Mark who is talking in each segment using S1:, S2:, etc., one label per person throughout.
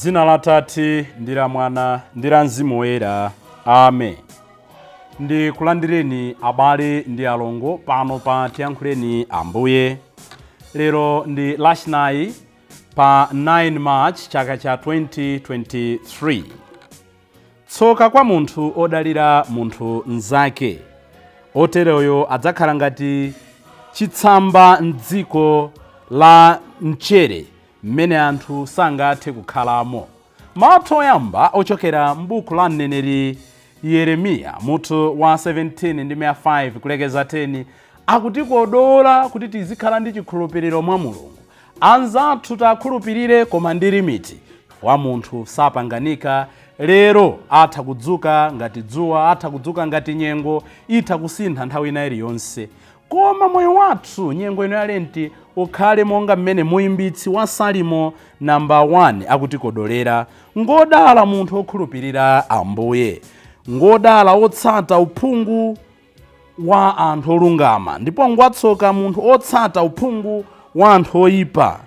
S1: Dzina la Tate ndi la Mwana ndi la Mzimu Woyera. Amen. Ndikulandireni abale ndi alongo pano pa Tiyankhuleni Ambuye. Lero ndi Lachinayi pa 9 March chaka cha 2023. Tsoka kwa munthu odalira munthu mnzake. Oteroyo adzakhala ngati chitsamba m'dziko la mchere mmene anthu sangathe kukhalamo. Mawu oyamba ochokera m'buku la mneneri Yeremiya mutu wa 17 ndi 5 kulekeza 10 akutikodola kuti tizikhala ndi chikhulupiriro mwa Mulungu. Anzathu takhulupirire koma ndi limit, wa munthu sapanganika. Lero atha kudzuka ngati dzuwa, atha kudzuka ngati nyengo, itha kusintha nthawi ina iliyonse. Koma moyo wathu nyengo ino ya Lenti ukhale monga mmene muyimbitsi wa Salimo namba 1 akutikodolera: ngodala munthu okhulupirira Ambuye, ngodala otsata uphungu wa anthu olungama, ndipo ngwatsoka munthu otsata uphungu wa anthu oyipa.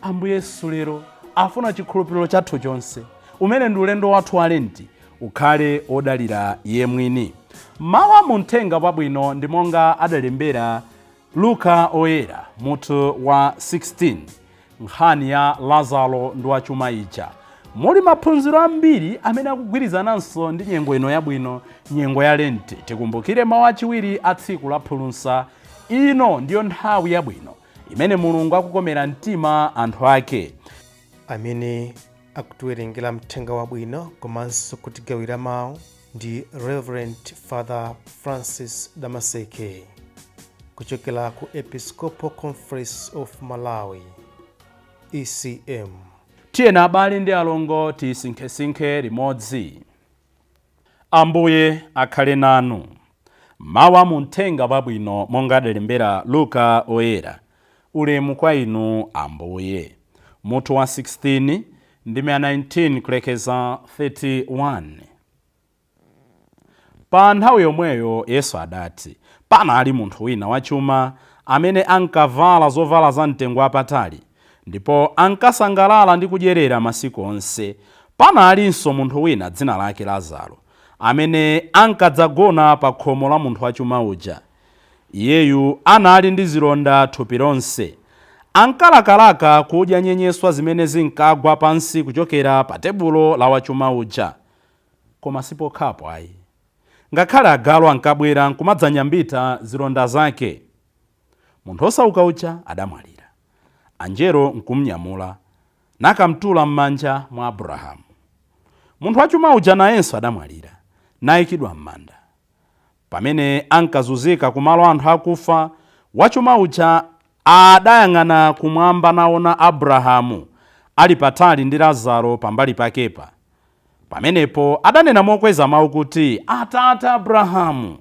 S1: Ambuye Yesu lero afuna chikhulupiriro chathu chonse, umene ndi ulendo wathu wa Lenti, ukhale odalira iye mwini. Mawu a muthenga wabwino ndi monga adalembera Luka Oyera mutu wa 16, nkhani ya Lazaro ndi wachuma ija. Muli maphunziro ambiri amene akugwirizananso ndi nyengo ino yabwino, nyengo ya Lenti. Tikumbukire mawu achiwiri a tsiku la Phulusa. Ino ndiyo nthawi yabwino imene Mulungu akukomera mtima anthu ake.
S2: Amene akutiwerengera mthenga wabwino komanso kutigawira mawu ndi Reverend Father Francis Damaseke kuchokera ku Episcopal Conference of Malawi, ECM.
S1: Tiyeni abale ndi alongo tisinkhesinkhe limodzi. Ambuye akhale nanu. Mawu a muthenga wabwino monga adalembera Luka Oyera. Ulemu kwa inu, Ambuye. Mutu wa 16 ndime ya 19 kulekeza 31. Pa nthawi yomweyo Yesu adati, panali munthu wina wachuma amene ankavala zovala za mtengo wapatali ndipo ankasangalala ndi kudyerera masiku onse. Panalinso munthu wina dzina lake Lazaro amene ankadzagona pa khomo la munthu wachuma uja. Iyeyu anali ndi zilonda thupi lonse, ankalakalaka kudya nyenyeswa zimene zinkagwa pansi kuchokera pa tebulo la wachuma uja. Koma sipokhapo ayi, ngakhale agalu ankabwera nkumadzanyambita zilonda zake. Munthu osauka uja adamwalira, anjelo nkumnyamula nakamtula m'manja mwa Abrahamu. Munthu wachuma uja nayenso adamwalira, nayikidwa m'manda. Pamene ankazunzika kumalo anthu akufa, wachuma uja adayang'ana kumwamba naona Abrahamu ali patali ndi Lazaro pambali pakepa. Pamenepo adanena mokweza mawu kuti, "Atate Abrahamu,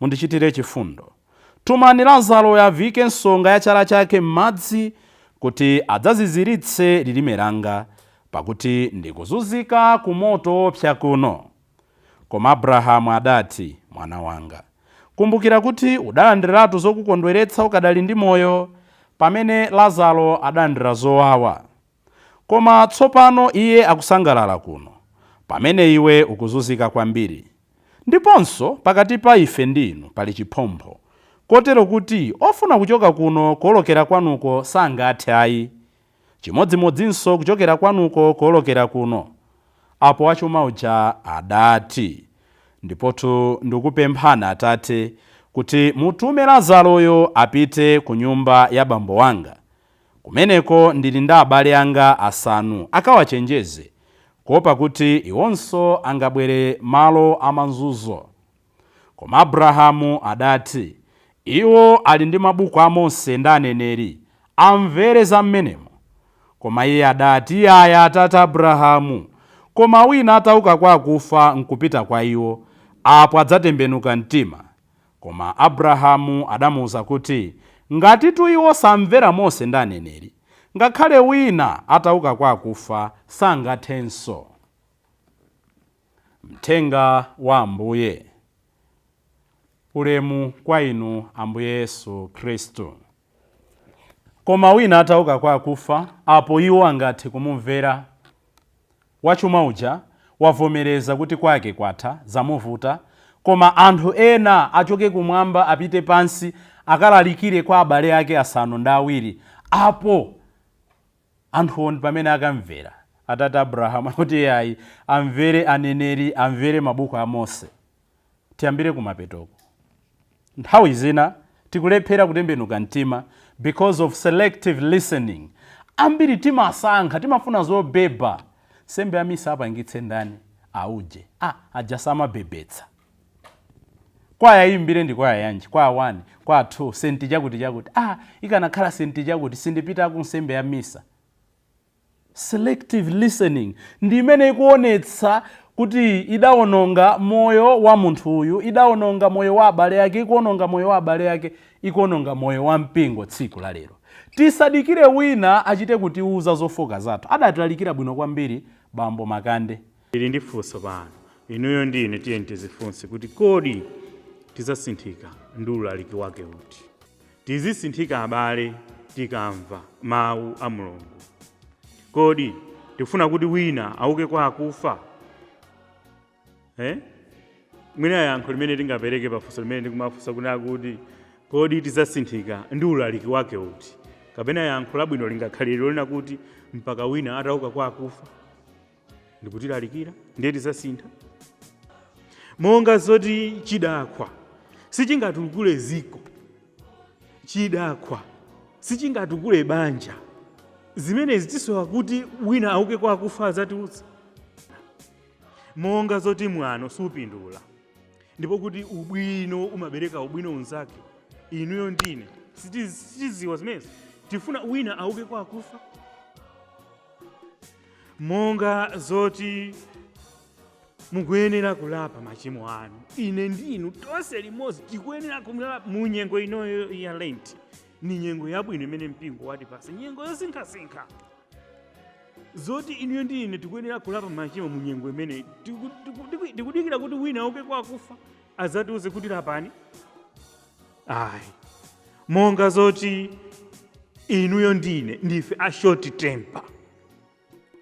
S1: mundichitire chifundo. Tumani Lazaro aviyike nsonga ya chala chake m'madzi kuti adzaziziritse lilime langa, pakuti ndikuzunzika ku moto woopsa kuno." Koma Abrahamu adati, "Mwana wanga, kumbukira kuti udalandiratu zokukondweretsa ukadali ndi moyo, pamene Lazaro adalandira zowawa. Koma tsopano iye akusangalala kuno, pamene iwe ukuzunzika kwambiri. Ndiponso pakati pa ife ndi inu pali chiphompho, kotero kuti ofuna kuchoka kuno kuwolokera kwanuko sangathe ayi, chimodzimodzinso kuchokera kwanuko kuwolokera kuno." Apo wachuma uja adati, "Ndipotu ndikupemphani atate, kuti mutume Lazaroyo apite ku nyumba ya bambo wanga. Kumeneko ndili ndi abale anga asanu, akawachenjeze, kuopa kuti iwonso angabwere malo amazunzo." Koma Abrahamu adati, "Iwo ali ndi mabuku a Mose ndi aneneri, amvere za mmenemo." Koma iye adati, "Iyaya, atate Abrahamu, koma wina atauka kwa akufa nkupita kwa iwo, apo adzatembenuka mtima." Koma Abrahamu adamuwuza kuti, "Ngatitu iwo samvera Mose ndi aneneri, ngakhale wina atauka kwa akufa sangathenso." Mthenga wa Ambuye. Ulemu kwa inu, Ambuye Yesu Khristu. Koma wina atauka kwa akufa, apo iwo angathe kumumvera. Wachuma uja wavomereza kuti kwake kwatha, zamuvuta, koma anthu ena achoke kumwamba apite pansi akalalikire kwa abale ake asanu ndi awiri, apo anthuwo ndi pamene akamvera. Atate Abrahamu akuti ayi, amvere aneneri, amvere mabuku a Mose. Tiyambire kumapetoko. Nthawi zina tikulephera kutembenuka mtima because of selective listening. Ambiri timasankha, timafuna zobeba. Nsembe ya misa apangitse ndani? Auje aja samabebetsa. Kwaya iyimbire ndi kwaya yanji? Kwaya 1, kwaya 2, senti chakuti chakuti. Ikanakhala senti chakuti sindipita ku nsembe ya misa. Selective listening ndi imene ikuonetsa kuti idawononga moyo wa munthu uyu, idawononga moyo wa abale ake, ikuononga moyo wa abale ake, ikuononga moyo wa mpingo tsiku la lero. Tisadikire wina achite kutiuza zofoka zathu. Adatilalikira bwino kwambiri bambo Makande.
S3: Ili ndi funso pano, inuyo ndine tiye tizifunse kuti kodi tizasinthika ndi ulaliki wake uti? Tizisinthika abale tikamva mawu a Mulungu. Kodi tifuna kuti wina auke kwa akufa? Mwina yankho limene tingapereke pafunso limene ndikumafunsa kunena kuti kodi tizasinthika ndi ulaliki wake uti, kapena yankho labwino lingakhalire lonena kuti mpaka wina atauka kwa akufa ndikutilalikira ndiye tizasintha. Monga zoti chidakhwa sichingatukule ziko, chidakhwa sichingatukule banja, zimenezi tisowa kuti wina auke kwa akufa azatiuza. Monga zoti mwano supindula, ndipo kuti ubwino umabereka ubwino unzake, inuyo ndine sitiziwa zimenezi, tifuna wina auke kwa akufa. Monga zoti mukuyenera kulapa machimo anu, ine ndinu tonse limodzi tikuyenera kulapa mu nyengo inoyo ya Lent. Ni nyengo yabwino imene mpingo watipasa, nyengo yosinkhasinkha. Zoti inuyo ndi ine tikuyenera kulapa machimo mu nyengo imene tikudikira kuti wina auke kwa akufa azatiuze kuti lapani. Ayi, monga zoti inuyo ndine ndife a short temper,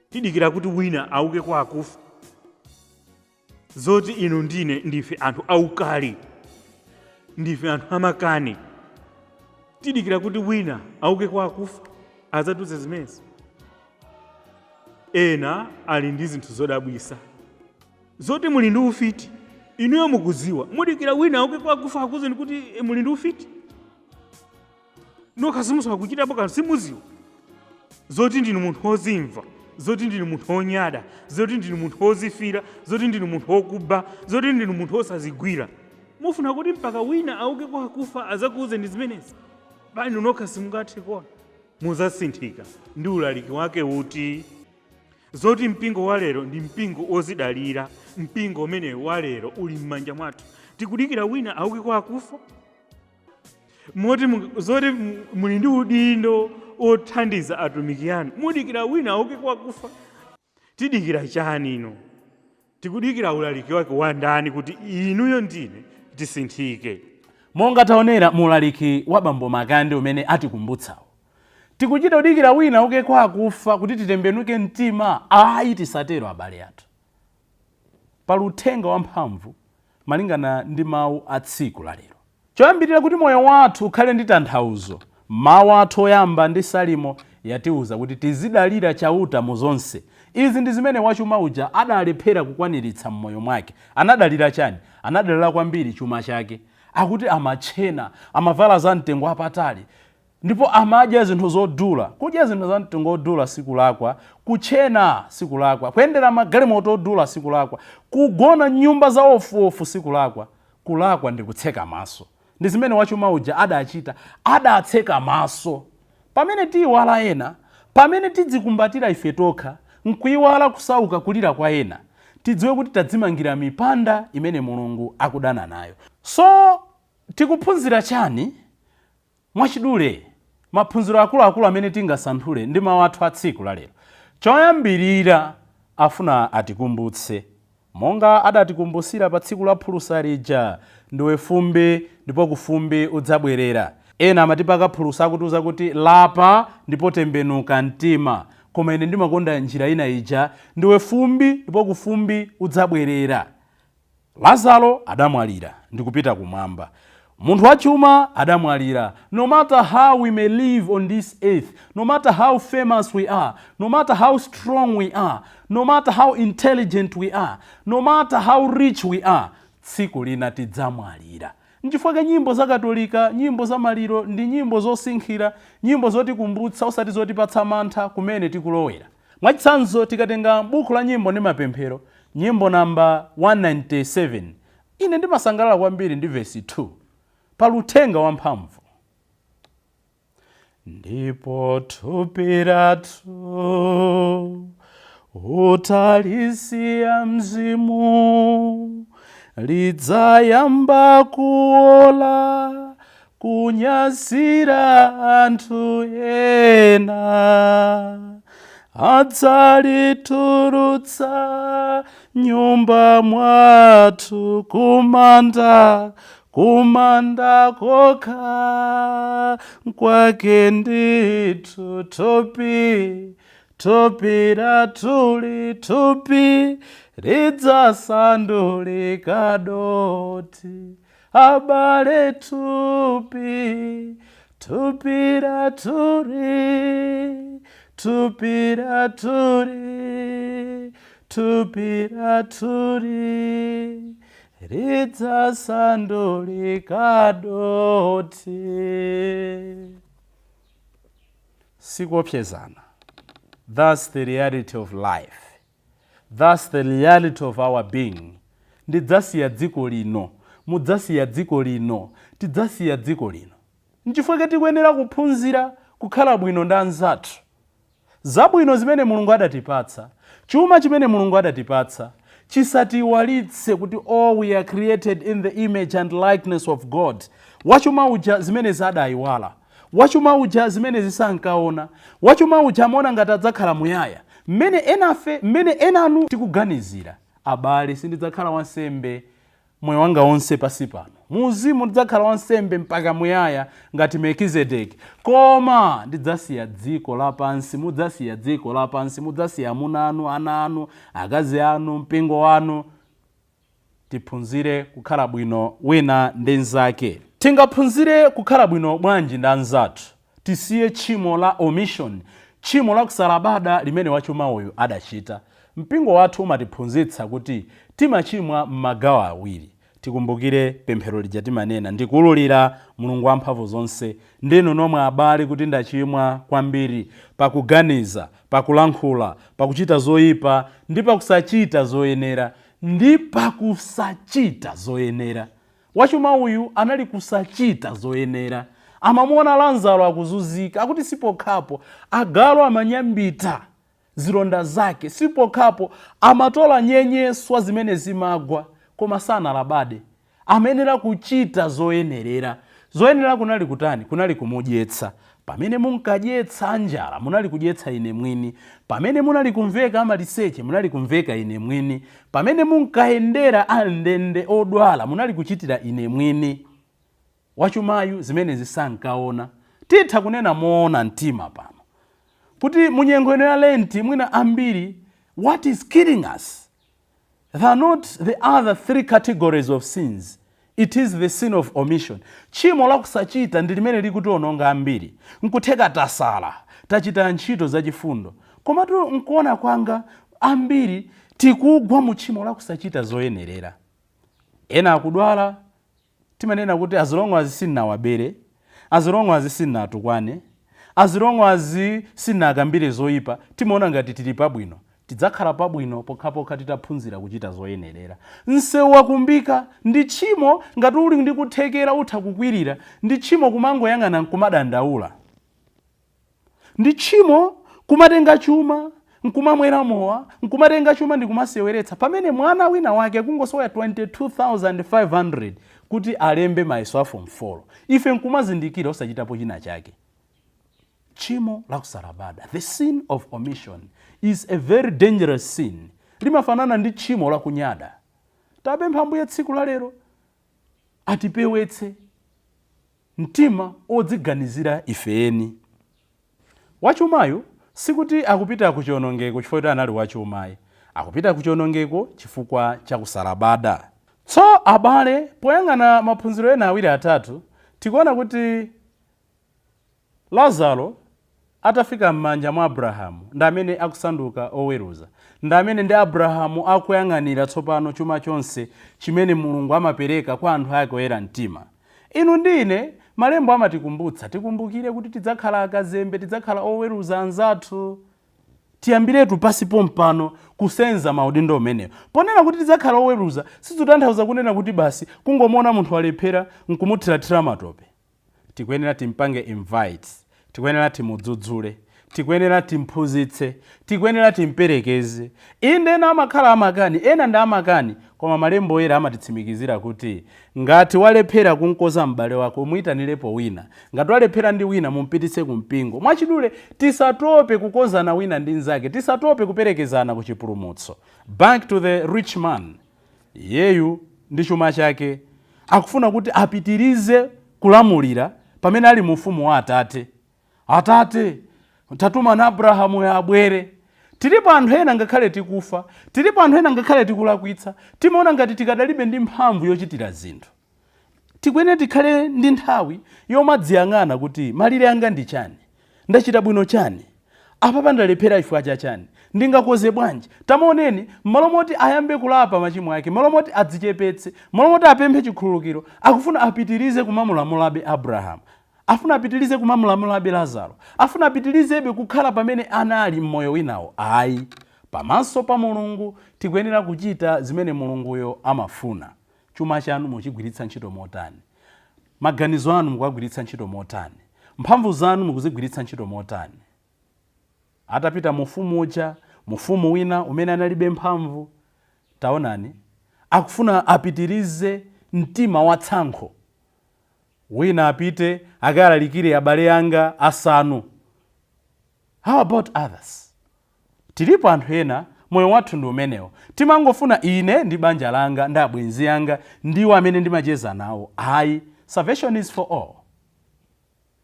S3: tidikira kuti wina auke kwa akufa. Zoti inu ndine ndife anthu aukali, ndife anthu amakani, tidikira kuti wina auke kwa akufa azatiuze zimenezi. Ena ali ndi zinthu zodabwisa, zoti muli ndi ufiti, inuyo mukuziwa, mudikira wina auke kwa akufa akuuzeni kuti muli ndi ufiti, nokha simusowa kuchitapo kanthu, simuziwa. Zoti ndinu munthu wozimva, zoti ndinu munthu wonyada, zoti ndinu munthu wozifira, zoti ndinu munthu wokuba, zoti ndinu munthu wosazigwira, mufuna kuti mpaka wina auke kwa akufa azakuuzeni zimenezi? Pano nokha simungathe kuona. Muzasinthika ndi ulaliki wake uti? Zoti mpingo wa lero ndi mpingo wozidalira, mpingo umene wa lero uli m'manja mwathu, tikudikira wina auke kwa akufa. Moti zoti muli ndi udindo othandiza atumiki anu, mudikira wina auke kwa akufa. Tidikira chani ino? Tikudikira ulaliki wake wa ndani kuti inuyo ndine tisinthike?
S1: Monga taonera mu ulaliki wa bambo Makande umene atikumbutsawo, tikuchita kudikira wina auke kwa akufa kuti titembenuke mtima? Ayi, tisatero abale athu. Pali uthenga wamphamvu malingana ndi mawu a tsiku la lero. Choyambirira, kuti moyo wathu ukhale ndi tanthauzo, mawu athu oyamba ndi Salimo yatiuza kuti tizidalira Chauta mu zonse. Izi ndi zimene wachuma uja adalephera kukwaniritsa m'moyo mwake. Anadalira chani? Anadalira kwambiri chuma chake. Akuti amatchena, amavala za mtengo wapatali, ndipo amadya zinthu zodula. Kudya zinthu za mtengo wodula sikulakwa, kutchena sikulakwa, kuyendera magalimoto odula sikulakwa, kugona nyumba za ofuofu sikulakwa. Kulakwa ndi kutseka maso. Ndi zimene wachuma uja adachita, adatseka maso. Pamene tiyiwala ena, pamene tidzikumbatira ife tokha, nkuyiwala kusauka kulira kwa ena, tidziwe kuti tadzimangira mipanda imene Mulungu akudana nayo. So tikuphunzira chani? Mwachidule, maphunziro akuluakulu amene tingasanthule ndi mawu athu a tsiku la lero. Choyambirira, afuna atikumbutse monga adatikumbusira pa tsiku la phulusa lija, ndiwe fumbi ndipo kufumbi udzabwerera. Ena amatipaka phulusa, akutiuza kuti lapa ndipo tembenuka mtima, koma ine ndimakonda njira ina ija: ndiwe fumbi ndipo kufumbi udzabwerera. Lazaro adamwalira ndikupita kumwamba. Munthu wachuma adamwalira. No matter how we may live on this earth, no matter how famous we are, no matter how strong we are, no matter how intelligent we are, no matter how rich we are, tsiku lina tidzamwalira. Nchifukwa nyimbo za Katolika, nyimbo za maliro, ndi nyimbo zosinkhira, nyimbo zotikumbutsa, osati zotipatsa mantha kumene tikulowera. Mwachitsanzo, tikatenga buku la nyimbo ndi mapemphero, nyimbo namba 197, ine ndimasangalala kwambiri ndi vesi 2 pali uthenga wamphamvu: "Ndipo thupi lathu utalisiya mzimu, lidzayamba kuola, kunyasira anthu ena. Adzalitulutsa nyumba mwathu kumanda, kumanda kokha kwake ndithu. Thupi, thupi lathuli, thupi lidzasandulika doti. Abale, thupi, thupi lathuli, thupi lathuli, thupi lathuli lidzasandulika doti." Sikuopsezana. That's the reality of life, that's the reality of our being. Ndidzasiya dziko lino, mudzasiya dziko lino, tidzasiya dziko lino. Nchifukwa tikuyenera kuphunzira kukhala bwino ndi anzathu. Zabwino zimene Mulungu adatipatsa, chuma chimene Mulungu adatipatsa, chisatiwalitse kuti, oh, we are created in the image and likeness of God. Wachuma uja zimene zadayiwala, wachuma uja zimene zisankaona, wachuma uja amaona ngati adzakhala muyaya. Mmene enafe, mmene enanu tikuganizira, abale, sindidzakhala wansembe moyo wanga wonse pasi pano. Muuzimu ndidzakhala wansembe mpaka muyaya ngati Melkizedeki, koma ndidzasiya dziko lapansi, mudzasiya dziko lapansi, mudzasiya amuna anu, ana anu, akazi anu, mpingo wanu. Tiphunzire kukhala bwino wina ndi mnzake. Tingaphunzire kukhala bwino bwanji ndi anzathu? Tisiye tchimo la omission, tchimo la kusalabada limene wachuma uyu adachita. Mpingo wathu umatiphunzitsa kuti timachimwa m'magawo awiri. Tikumbukire pemphero lija timanena: "Ndikululira Mulungu wamphamvu zonse ndinu nomwe abale kuti ndachimwa kwambiri pakuganiza, pakulankhula, pakuchita zoyipa ndi pakusachita zoyenera, ndi pakusachita zoyenera." Wachuma uyu anali kusachita zoyenera. Amamuona Lazaro akuzunzika, akuti sipokhapo, agalu amanyambita zilonda zake, sipokhapo, amatola nyenyeswa zimene zimagwa, koma sanalabade. Amayenera kuchita zoyenerera. Zoyenera kunali kutani? Kunali kumudyetsa. "Pamene munkadyetsa anjala, munali kudyetsa ine mwini. Pamene munali kumveka amaliseche, munali kumveka ine mwini. Pamene munkayendera amndende, odwala, munali kuchitira ine mwini." Wachumayu zimene zisankaona. Titha kunena moona mtima pano kuti munyengo ino ya Lenti, mwina ambiri, what is killing us, they are not the other three categories of sins, it is the sin of omission. Tchimo lakusachita ndi limene likutiononga ambiri. Nkutheka tasala, tachita ntchito zachifundo, komatu nkuona kwanga ambiri tikugwa mu tchimo lakusachita zoyenerera. Ena akudwala, timanena kuti as long as sinnawabere, as long as sinnatukwane, as long as sinnakambire zoyipa, timaona ngati tili pabwino. Tidzakhala pabwino pokhapokha titaphunzira kuchita zoyenerera. Msewu wakumbika, ndi tchimo. Ngati uli ndi kuthekera utha kukwirira, ndi tchimo kumangoyang'ana nkumadandaula. Ndi tchimo kumatenga chuma nkumamwera mowa, nkumatenga chuma ndikumaseweretsa, pamene mwana wina wake kungosowa 22,500 kuti alembe mayeso a Form 4, ife nkumazindikira osachitapo china chake. Tchimo lakusalabada, the sin of omission, is a very dangerous sin. Limafanana ndi tchimo lakunyada. Tapempha Ambuye tsiku la lero atipewetse. Mtima odziganizira ife eni. Wachumayu sikuti akupita kuchionongeko chifukwa kuti anali wachumayi, akupita kuchionongeko chifukwa chakusalabada. Tso abale, poyang'ana maphunziro ena awiri atatu, tikuona kuti Lazaro atafika m'manja mwa Abrahamu ndi amene akusanduka oweruza, ndi amene ndi Abrahamu akuyang'anira tsopano chuma chonse chimene Mulungu amapereka kwa anthu ake oyera mtima. Inu ndi ine, malembo amatikumbutsa, tikumbukire kuti tidzakhala akazembe, tidzakhala oweruza anzathu. Tiyambiretu pasi pompano kusenza maudindo umenewo. Ponena kuti tidzakhala oweruza, sizikutanthauza kunena kuti basi kungomuona munthu walephera nkumuthirathira matope. Tikuyenera timpange invite, tikuyenera timudzudzule, tikuyenera timphunzitse, tikuyenera timperekeze. Inde ena amakhala amakani, ena ndi amakani, koma malembo oyera amatitsimikizira kuti ngati walephera kunkoza m'bale wako, umuyitanirepo wina. Ngati walephera ndi wina, mumpititse kumpingo. Mwachidule, tisatope kukonzana wina ndi mnzake, tisatope kuperekezana ku chipulumutso. Back to the rich man. Iyeyu ndi chuma chake akufuna kuti apitirize kulamulira pamene ali mu ufumu wa atate. Atate, tatuma Abrahamu abwere. Tilipo anthu ena ngakhale tikufa, tilipo anthu ena ngakhale tikulakwitsa, timaona ngati tikadalibe ndi mphamvu yochitira zinthu. Tikuyenera tikhale ndi nthawi yomadziyang'ana kuti malire anga ndi chani, ndachita bwino chani, apapa ndalephera chifukwa cha chani, ndingakoze bwanji. Tamaoneni, m'malo moti ayambe kulapa machimo ake, m'malo moti adzichepetse, m'malo moti apemphe chikhululukiro, akufuna apitirize kumamulamulabe Abrahamu, afuna apitirize kumamulamulabe Lazaro, afuna apitirizebe kukhala pamene anali mmoyo winawo. Ayi, pamaso pa Mulungu tikuyenera kuchita zimene Mulunguyo amafuna. Chuma chanu muchigwiritsa ntchito motani? Maganizo anu mukuwagwiritsa ntchito motani? Mphamvu zanu mukuzigwiritsa ntchito motani? Atapita mufumu uja, mufumu wina umene analibe mphamvu, taonani, akufuna apitirize mtima watsankho. Wina apite akalalikire abale anga asanu. How about others? Tilipo anthu ena moyo wathu ndi umenewo, timangofuna ine ndi banja langa ndi abwenzi anga ndiwo amene ndimacheza nawo. Ayi, salvation is for all.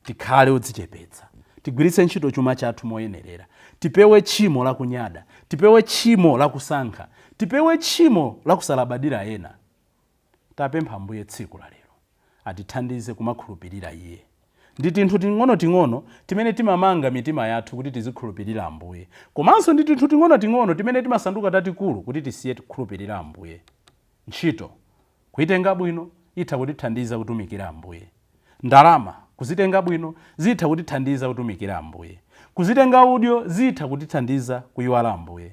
S1: Tikhale odzichepetsa, tigwiritse ntchito chuma chathu moyenerera, tipewe tchimo lakunyada, tipewe tchimo lakusankha, tipewe tchimo lakusalabadira ena. Tapempha Ambuye tsiku la lero atithandize kumakhulupirira Iye. Ndi tinthu ting'onoting'ono timene timamanga mitima yathu kuti tizikhulupirira Ambuye, komanso ndi tinthu ting'onoting'ono timene timasanduka tatikulu kuti tisiye kukhulupirira Ambuye. Ntchito kuitenga bwino itha kutithandiza kutumikira Ambuye. Ndalama kuzitenga bwino zitha kutithandiza kutumikira Ambuye. Kuzitenga udyo zitha kutithandiza kuyiwala Ambuye.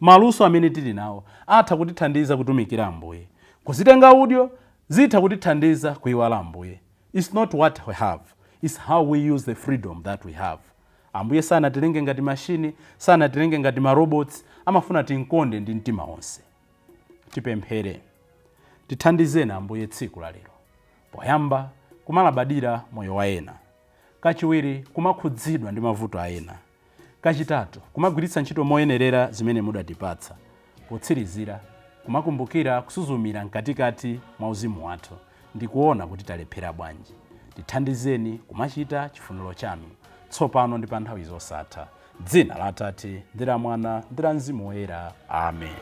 S1: Maluso amene tili nawo atha kutithandiza kutumikira Ambuye. Kuzitenga udyo zitha kutithandiza kuyiwala Ambuye. It's not what we have, it's how we use the freedom that we have. Ambuye sanatilenge ngati mashini, sanatilenge ngati ma robots, amafuna tinkonde ndi mtima wonse. Tipemphere. Tithandizeni Ambuye tsiku la lero. Poyamba, kumalabadira moyo wa ena. Kachiwiri, kumakhudzidwa ndi mavuto a ena. Kachitatu, kumagwiritsa ntchito moyenerera zimene mudatipatsa. Potsirizira, kumakumbukira kusuzumira mkatikati mwa uzimu wathu ndi kuona kuti talephera bwanji. Tithandizeni kumachita chifuniro chanu tsopano ndi pa nthawi zosatha. Dzina la Atate ndi la Mwana ndi la Mzimu Woyera. Amen.